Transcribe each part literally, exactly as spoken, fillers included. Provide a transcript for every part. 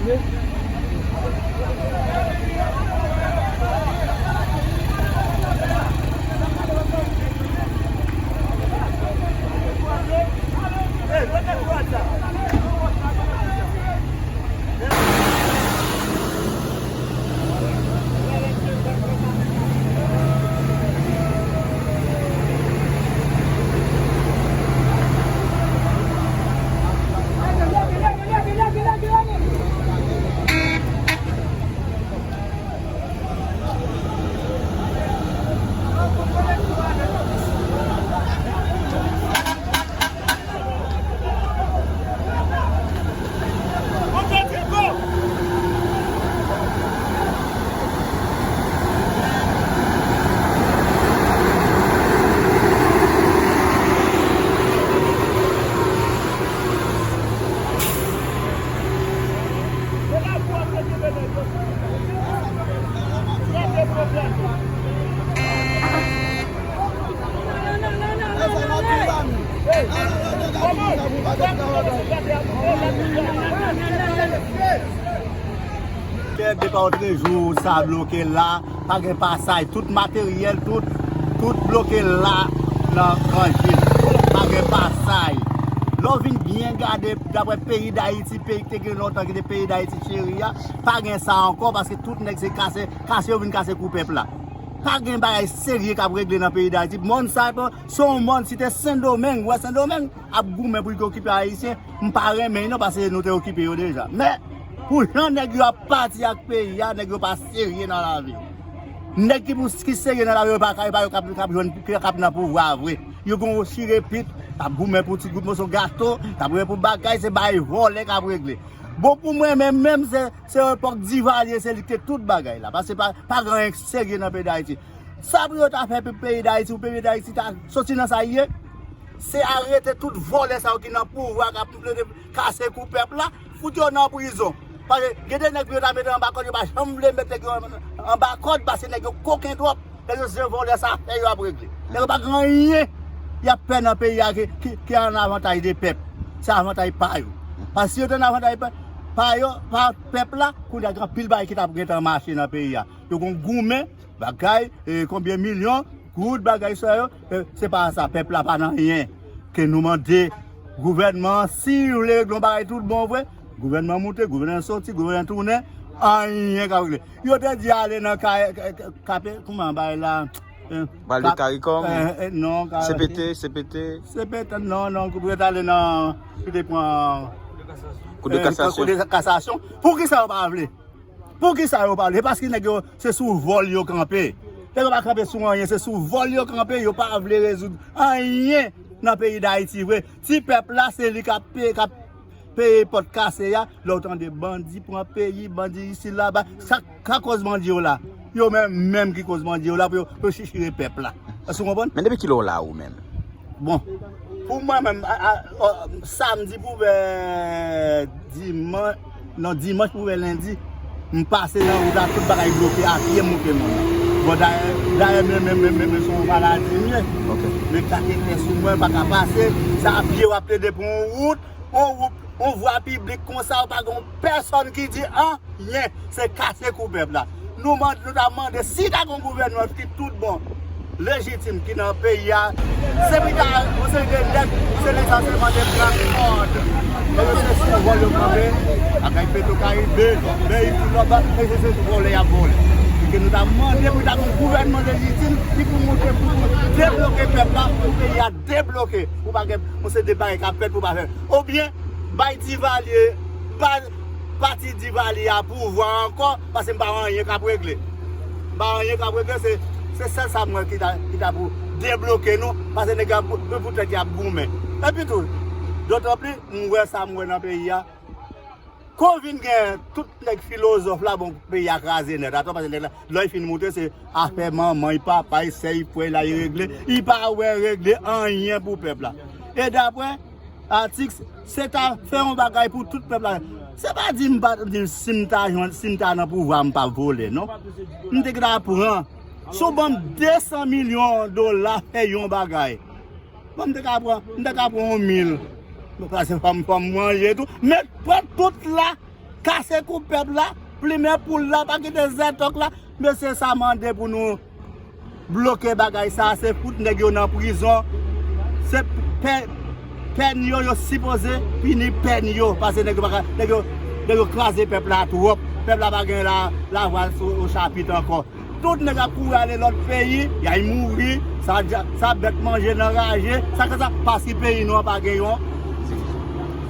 Kè depa Trezou sa bloke la, pa gen pasaj, tout materyèl, tout, tout bloke la nan Granjil. Pa gen pasaj. Lè w vin byen gade, daprè peyi Dayiti, peyi ki te gen lontan ki te peyi Dayiti cheri a, pa gen sa ankò, paske tout nèg se kase, kase yo vin kase kou pèp la. Pa gen bagay serye k ap regle nan peyi Dayiti. Mòn sa, se yon mòn, si te Sendomeng, ou wè Sendomeng ap goumen pou l te okipe Ayisyen, m pa renmen non, paske nou te okipe yo deja. Men, pou jan nèg yo ap pati ak peyi a, nèg yo pa serye nan lavi. Nèg ki pou, ki serye nan lavi yo pa ka, e pa yo k ap, k ap jwenn, k ap nan pouvwa vre. Yo gon chire pit, k ap goumen pou ti gout moso gato, k ap goumen pou bagay, se bagay vòlè k ap regle. Bon, pou mwen menm, menm se, se epòk Divalye, se li ki te tout bagay la. Paske pa, pa gen anyen serye nan peyi Dayiti. Sa pou yo ta fè pou peyi Dayiti, pou peyi Dayiti ta soti nan sa l ye, se arete tout vòlè sa yo ki nan pouvwa k ap plede kase kou pèp la, fout yo nan prizon. Paske gen de nèg pou yo ta mete anba kòd, yo pa janm vle mete nèg yo anba kòd, paske nèg yo koken twòp. Nèg yo se vòlè, se afè yo ap regle. Nèg yo pa gen anyen y ap fè nan peyi a ki, ki, ki an avantaj de pèp. Se avantaj pa yo. Paske si yo te nan avantaj pa, pa yo, pa pèp la, kounye a gen anpil bagay ki t ap gentan mache nan peyi a. Yo gon goumen, bagay, e, konbyen milyon, goud, bagay sa yo, e, se pa sa, pèp la pa nan anyen. Ke nou mande gouvènman an, si l vle regle yon bagay tout bon vre, gouvènman moute, gouvènman soti, gouvènman tounen, anyen k ap regle. Yo te di ale nan ka, ka, ka, kape, kouman bagay la, eh, pral de ka- Karikòm? Eh, eh, non, ka- C P T, C P T. C P T, non, non, pou yo t ale nan, yo te pran, Kou de eh, kasasyon. Kou de kasasyon. Poukisa yo pa vle? Poukisa yo pa vle? Paske nèg yo, se sou vòl yo kanpe. Nèg yo pa kanpe sou anyen, se sou vòl yo kanpe, yo pa vle rezoud anyen nan peyi Dayiti vre. Ti pèp la, se li k ap peye, k ap peye pòt kase a. Lè w tande bandi pran peyi, bandi isi laba, sa k koz bandi yo la? Yo menm, menm ki koz bandi yo la pou yo, pou yo chichire pèp la. Èske w konprann? Men depi kilè w la ou menm? Bon, pou mwen menm, a, a, a, samdi pou vè diman-, non, dimanch pou vè lendi, m pase nan wout la, tout bagay bloke, a pye m moute mòn nan. Bon, dayè, dayè, men, men, men, men, men, se yon maladi m ye. Ok. Men kake tè sou mwen, pa ka pase, sa pye w ap plede pou yon wout, yon wout, yon vwa piblik konsa, ou pa gen yon pèsòn ki di anyen, se kase kou pèp la. Nou mande, nou ta mande, si ta gen yon gouvènman ki tout bon, lejitim ki nan peyi a, se pou ta, yon seri de nèg, se nèg sa se mande pran kòd. E yo se sou vòl yo kanpe, ak Petro Karibe, men tout lòt, e se, se vòlè y ap vòlè. E ke nou ta mande pou ta gen yon gouvènman lejitim ki pou monte, pou debloke pèp la, pou peyi a debloke, pou pa gen yon seri de bagay k ap fèt pou pa fè. Oubyen, bay Divalye, bay pati Divalye a pouvwa ankò, paske m pa wè anyen k ap regle. M pa wè anyen k ap regle, se, se sèl sa m wè ki ta, ki ta pou debloke nou, paske nèg yo ap, pou, pou tèt yo ap goumen. Epi tou, dotanplis, m wè sa m wè nan peyi a, Kon vin gen tout nèg filozòf la, bon, peyi a kraze nèt. Atò, paske nèg la, lè y fin moute, se afè manman y, papa y, sè y, frè y la y regle. Y pa wè regle anyen pou pèp la. E daprè Atix, se ta fè yon bagay pou tout pèp la. Se pa di m pa, di si m ta jwenn, si m ta nan pouvwa, m pa vole, non. M te ka pran. Si w ban m de san milyon dola, fè yon bagay. Bon, m te ka pran, m te ka pran yon mil. Paske fò m, fò m manje tou. Men pran tout la, Kase kou pèp la, plimen poul la, pa kite zètòk la. Mesye, sa mande pou nou bloke bagay sa, se fout nèg yo nan prizon. Se pè, pèn yo, yo sipoze pini pèn yo, paske nèg yo pa ka, nèg yo, nèg yo kraze pèp la twòp. Pèp la pa gen la, lavwa o, o chapit ankò. Tout nèg ap kouri ale lòt peyi, y ay mouri, sa, sa bèt manje nan raje, sa konsa, paske peyi nou an pa gen yon,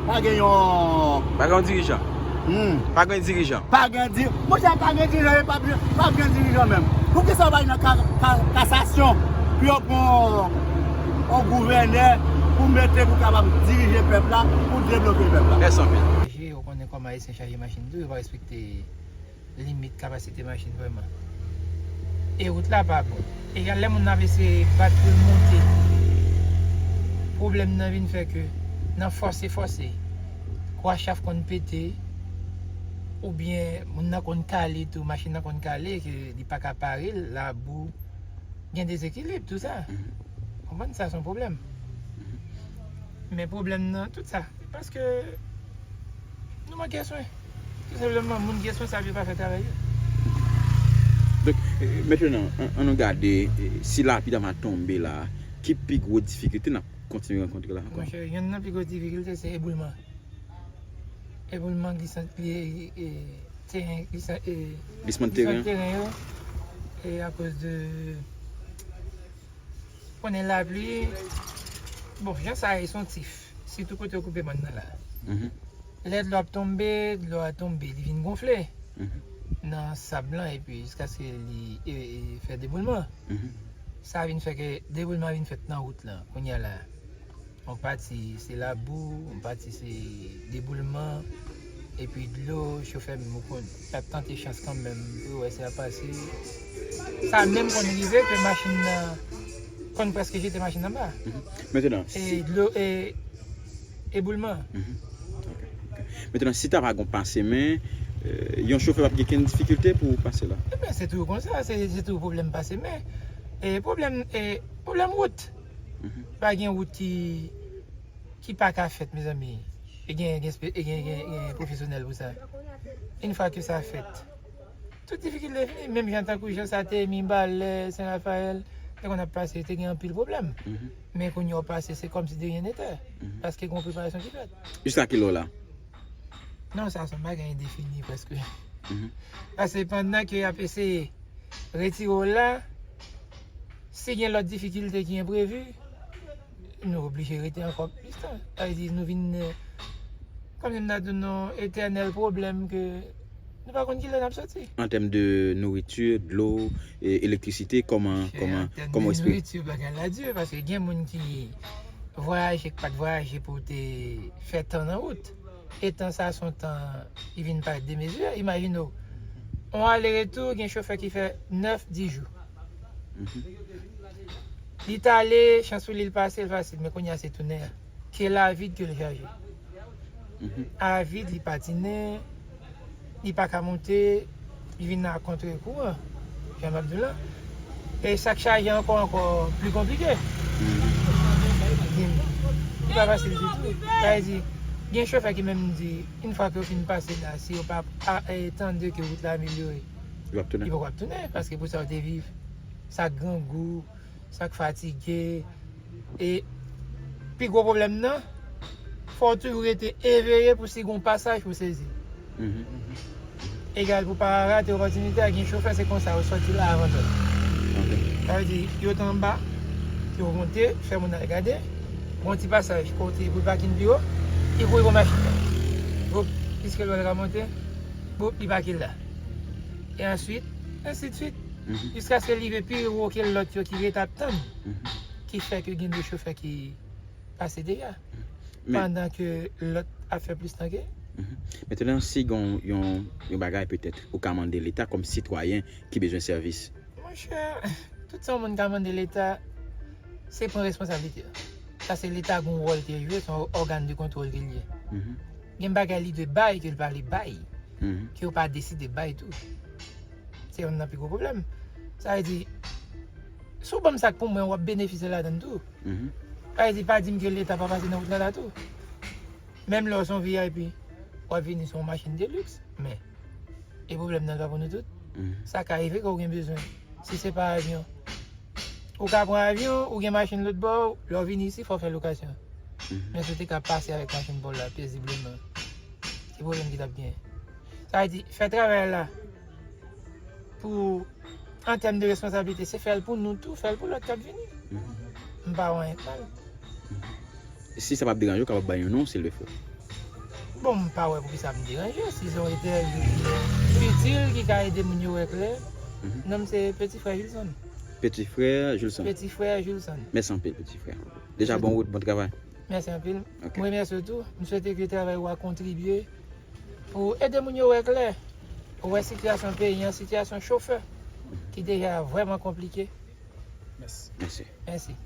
pa gen yon. Pa gen yon dirijan. Hmm. Pa gen dirijan. Pa gen di, monchè, pa gen dirijan, e pa, pa gen dirijan menm. Poukisa w pa al nan ka, ka, kasasyon pou yo pran yon gouvènè pou mete pou kapab dirije pèp la, pou debloke pèp la? Mèsi anpil. Ou konnen kòman Ayisyen chaje machin tou, yo pa respekte limit kapasite machin vrèman. E wout la pa bon. E lè moun nan ap eseye bat pou l monte, pwoblèm nan vin fè ke nan fòse fòse, kwa chaf konn pete, oubyen moun nan konn kale tou, machin nan konn kale, ke li pa ka pare l, labou, gen dezekilib, tou sa. Konprann sa, se yon pwoblèm. Men pwoblèm nan, tout sa, se paske nou manke swen. Tou senpleman, moun gen swen sa yo pa fè travay yo. Donk, eh, mentnan, an, an nou gade, eh, si lapli ta va tonbe la, ki pi gwo difikilte n ap kontinye rankontre la ankò? Monchè, yonn nan pi gwo difikilte se eboulman. Eboulman glisan, li, eh, teren, glisan, eh, glisman de teren yo, e akoz de konnen lapli, bon, jan sa ye se yon tif, sitou kote yo koupe bann nan la. Mhm. Lè dlo ap tonbe, dlo a tonbe, li vin gonfle, mhm, nan sab lan, epi jiskaske li, e, e, fè deboulman. Mhm. Sa vin fè ke deboulman vin fèt nan wout lan, kounye a la. Yon pati se labou, yon pati se deboulman, epi dlo, chofè m, ou konn, l ap tante chans kanmenm pou l wè si l ap pase. Sa menm konn rive ke machin nan konn prèske jete machin anba. Mhm. Mentnan, e si dlo, e, eboulman. Mhm. Ok, ok. Mentnan, si ta pa gon pase men, eh, yon chofè p ap gen kenn difikilte pou pase la? Ebyen, se toujou konsa, se, se toujou pwoblèm pase men. E pwoblèm, e pwoblèm wout. Mhm. Pa gen wout ki, ki pa ka fèt, mezanmi. E gen, gen, spe- e gen, gen, gen pwofesyonèl pou sa. Yon fwa ke sa fèt, tout difikilte fini. Menm jan tankou jan sa te ye, Mibalè, Sen Rafayèl, te konn ap pase, te gen anpil pwoblèm. Mhm. Men kounye a w pase, se kòmsi de rien n'était. Mhm. Paske gen yon preparasyon ki fèt. Jiska kilè w la? Non, sa se yon bagay endefini prèske. Mhm. Paske pandan ke y ap eseye retire w la, si gen lòt difikilte ki enprevi, nou oblije rete ankò plis tan. Sa vle di, nou vin, eh, kòmsi m ta di w, nan etènèl pwoblèm ke nou pa konn kilè n ap soti. An tèm de nouriti, dlo, e elektrisite, kòman, kòman, kòman w espere? An tèm de nouriti, bagay la di, paske gen moun ki vwayaje, ki pa t vwayaje pou te fè tan nan wout. E tan sa se yon tan ki vin parèt demezire. Imajine w, yon ale retou, gen chofè ki fè nèf, dis jou. Mhm. Li t ale, chans pou li, l pase, l fasil, men kounye a se tounen an. Ke l avid, ke l chaje. Mhm. Avid, li patinen, li pa ka monte, li vin a kontre kouran, jan m ap di w la. E sa k chaje ankò, ankò pli konplike. Mhm. Li pa fasil ditou. Sa vle di, gen chofè ki menm di, yon fwa ke yo fin pase la, si yo pa a, e, tande ke wout la amelyore, yo ap tounen, yo poko ap tounen, paske pou sa yo te viv, sa k grangou, sa k fatige. E pi gwo pwoblèm nan, fò w toujou rete eveye pou si gon pasaj pou sezi. Mhm. Egal pou pa rate opòtinite a, gen chofè, se konsa yo sòti la avan tan. Ok. Sa vle di, yo t anba, yo monte, fè moun al gade, gon ti pasaj kote pou pakin pi wo, li kouri pran machin nan. Boup, piske l wè l ka monte, boup, li pake l la. E answit, ensidsuit, mhm, jiskaske l rive pi wo ke lòt yo ki rete ap tann, mhm, ki fè ke gen de chofè ki pase deja, men pandan ke lòt ap fè plis tan ke. Mhm. Mentnan, si gon yon, yon bagay petèt, ou ka mande Leta kòm sitwayen ki bezwen sèvis? Monchè, tout sa yon moun ka mande Leta, se pran responsablite l. Sa se Leta gon wòl ke l jwe, se yon ògàn de kontwòl ke l ye. Mhm. Gen bagay li dwe bay ke l pa vle bay, mhm, ke yo pa deside bay tou. Se youn nan pi gwo pwoblèm. Sa vle di, si w ban m sa k pou mwen, w ap benefisye ladan l tou. Mhm. Sa vle di, pa di m ke Leta pa pase nan wout la la tou. Menm lè w se yon V I P, w ap vini sou yon machin de luks, men e pwoblèm nan ka pou nou tout. Sa ka rive ke w gen bezwen. Si se pa avyon, ou ka pran avyon, ou gen machin lòt bò, lè w vini isi, fò w fè lokasyon. Men si w te ka pase avèk machin pa w la, pezibleman, ki pwoblèm ki t ap genyen? Sa vle di, fè travay la pou, an tèm de responsablite, se fè l pou nou tou, fè l pou lòt k ap vini. M pa wè anyen k mal. Si sa p ap deranje w, w kapab bay yon non, s'il le faut. Bon, m pa wè poukisa m deranje. Si se yon entèvyou ki itil, ki ka ede moun yo wè klè, non m se Petit Frère Julson. Petit Frère Julson. Petit Frère Julson. Mèsi anpil, Petit Frère. Deja, bon wout, bon travay. Mèsi anpil. M remèsye w tou. M swete ke travay ou a kontribye pou ede moun yo wè klè, wè sitiyasyon peyi an, sitiyasyon chofè ki deja vrèman konplike. Mèsi. Mèsi.